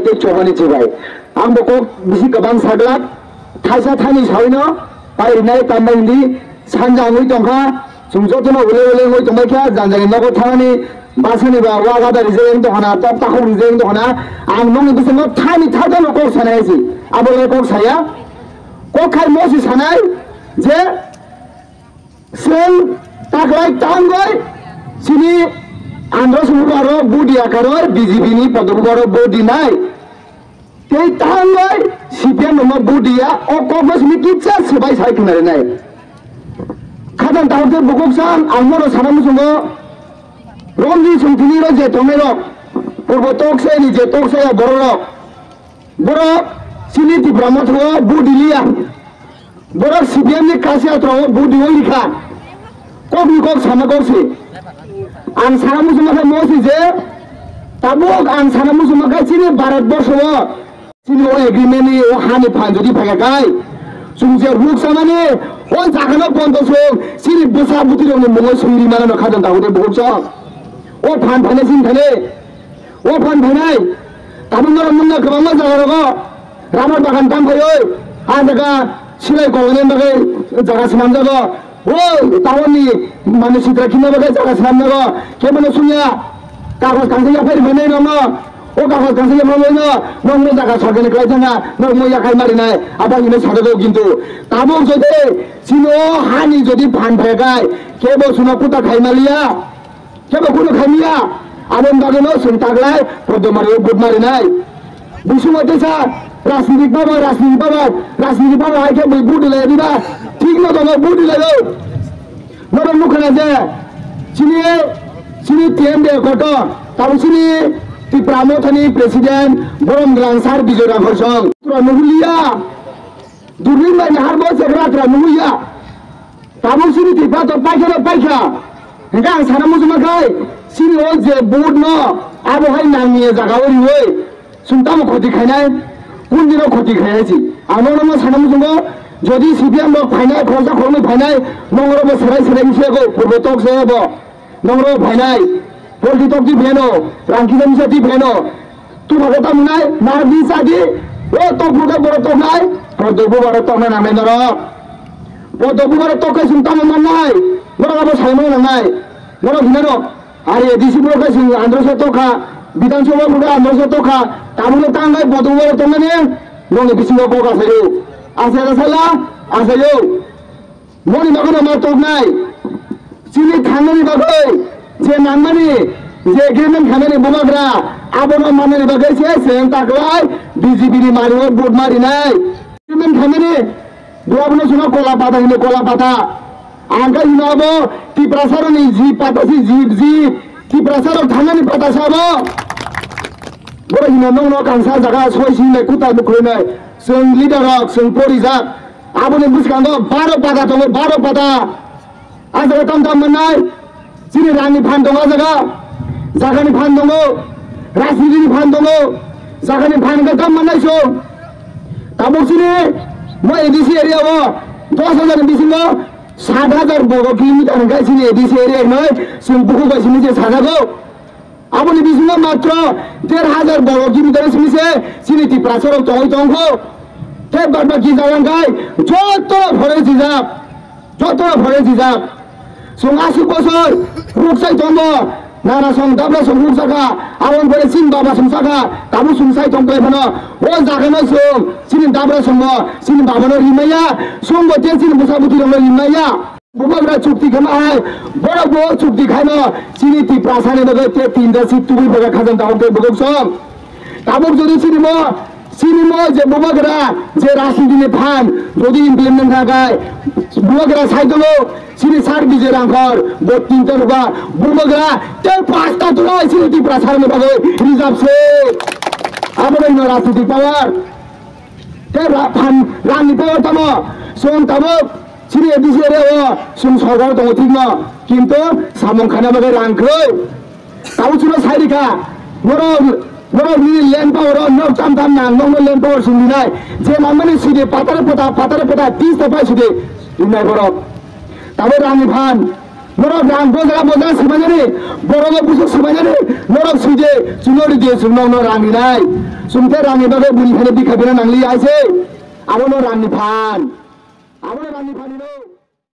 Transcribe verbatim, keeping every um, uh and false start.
Tei chobani chibai. Ang bo kok bisi kwbang saglak, thaisa thani sawino pai rinai tambai hindi sanja wngwi tongkha. Chwng jotono ule ule wngwi tongbai kha, janjani nogo thangani basani ba wa gada rijeng dohona, tok takhuk rijeng dohona. Ang nokni bisingo thani thaitano kok sanai si. Abo le kok saya. Kok khai mosi sanai je Chwng taklai tangwi chini Andhra Sumudaro budi akaroi B J P ni Padma Kubaro budi nai. Tei tangwi C P M no budi ya o kokno sini kitsa swbai sai khna rinai. Khajang tahor tei bukuk sang ang moro sana musungo romni songthini ro je tongnai rok purbo tok se ni je tok se ya borok rok. Borok chini Tipra Motha o budi liya. Borok C P M ni kaisa atrok o budi o likha. Kok ni kok sama kok si. Ang sana muchuma kha mo si je. Tabuk ang sana muchuma kha chini Bharat borsho o. Chini o agreement ni o hani phan jodi phaikha kai. Chwng je ruk samani o jaga no pondo song chini bwsa bwtwi rok ni mungo swi ri mano no kha jang tabuk de buhuk sok. O phan phane sin phane. O phan phainai, tabuk norok nukna kwbangma jaga rogo, rubber bagan tang phaioi, a jaga silai kolokna bagwi jaga swnamjago. O town ni manwi sitra khina bagwi jaga swnamjago. Kebono sungya, kagoj kangsa yaphai rwmani nokno, o kagoj kangsa yaphai rwmani nokno jaga sorkar ni kwlai thangna, nokno yakhai marinai, abo hino sajago kintu. Tabuk jodi chini o hani jodi phan phaikai, kebo chwngno kuta khai maliya. Kebo kunu khaimiya, aboni bagwi no chwng taklai Poddomari o vote marinai. Bisingo teisa rajnitik baba, rajnitik baba, rajnitik baba hai khe bui vote lai diba, thik no tongo vote lai o. Norok nukha na je, chini, chini T M D kotor, tamo chini Tipra Mothani president Borom Glang sir Bijoy Rangkhol song. Tura nuhuliya, Durmin bai nahar bo chekra tura nuhuliya. Tabuk chini Tripura to paikha no paikha. Hingke ang sana muchungma khai, chini o je vote no abo hai nangni jaga o riwi, chwng tamo khoti khainai, kundino khoti khainai si. Ang nono no sana muchungo, jodi C P M rok phainai, khoroksa khoroknwi phainai, nongro bo serai serai wngsi yago, purbo tok se bo. Nongro phainai, polti tok di pheno, rangkisa misa di pheno. Tu bhage tamo nai, na di sa di, o tok bhage boro tok nai, podo bu boro tok na nangnai norok. Podo bu boro tok kai sung tamo man nai, norok abo sai man nangnai. Norok hina rok, ari A D C boro kai sung andro sa tok kha, Bidhan Sabha boro andro sa tok kha, tamo no tang nai podo bu boro tok nani, nongni bisingo kok asayo. Asai asai la, asayo. Moni bagwi no ma toknai. Chini thangnani bagwi je nangmani, je agreement khainani bubagra, abono mannani bagwi se chwng taklai B J P ni mario vote marinai. Agreement khainani bubagrano chwngno kola pata hino, kola pata. Ang khe hino abo Tiprasaroni jib pata si jib, jib. Tiprasarok thangnani pata se abo. Borok hino nongno kangsa jaga soi sinai kutai bwkhwinai. Chwng leader rok, chwng porijak. Aboni bwskango baro pata tongo, baro pata. A jaga tam tam mannai. Chini rangni phan tongo a jaga. Jagani phan tongo. Rajnitini phan tongo. Jagani phan hwnkhe tam mannai chwng. Tabuk chini mo A D C area o dos hajar ni bisingo sat hajar bogo kilometer hwnkhe chini A D C area hinoi chwng bukhuk bai simi je sajago. Aboni bisingo matro der hajar borok kilometer simi se chini Tiprasa rok tongwi tongkho. Tei bad baki jaga khai joto forest reserve, joto forest reserve. Chwng aswk bosor rukchai tongo, nana song dabra song rukjaka, aboni pore chini baba song saka, tabuk chwng sai tong phano. O jaga no chwng chini dabra song bo chini baba no rimaya, chwng bo tei chini bwsa bwtwi rok no rimaya. Bubagra chukti khaima hai, borok bo chukti khaima, chini Tiprasa ni bagwi te tinta seat tubui bagwi khajang tabuk tei bwkhak song. Tabuk jodi chini mo, chini mo je bubagra, je rajniti ni phan, jodi implement kha khai, bubagra sai tongo, chini sir Bijoy Rangkhol, bo tinta ruga, bubagra, te pasta tulai chini Tiprasa ni bagwi reserve se. Abo bai no rajniti power. Tei ra-, phan, rangni power tamo, chwng tabuk chini A D C area o chwng sorkar tongo thikno, kintu samung khaina bagwi rang kwrwi. Tabuk chwngno sai rikha, norok, norok nini land power o nok tam tam nang, nokno land power chwng rinai. Je nangmani sidi patare pata, patare pata, tista pai sidi rinai borok. Tabuk rangni phan, Norok rang boja boja swbainani, borok no busu swbainani, norok sui de, chwng no ri de, chwng no, no rang rinai. Chwng khe rang ni bagwi bwrwi phano bikha bina nang li ya se. Abo no rang ni phan. Abo no rang ni phan no.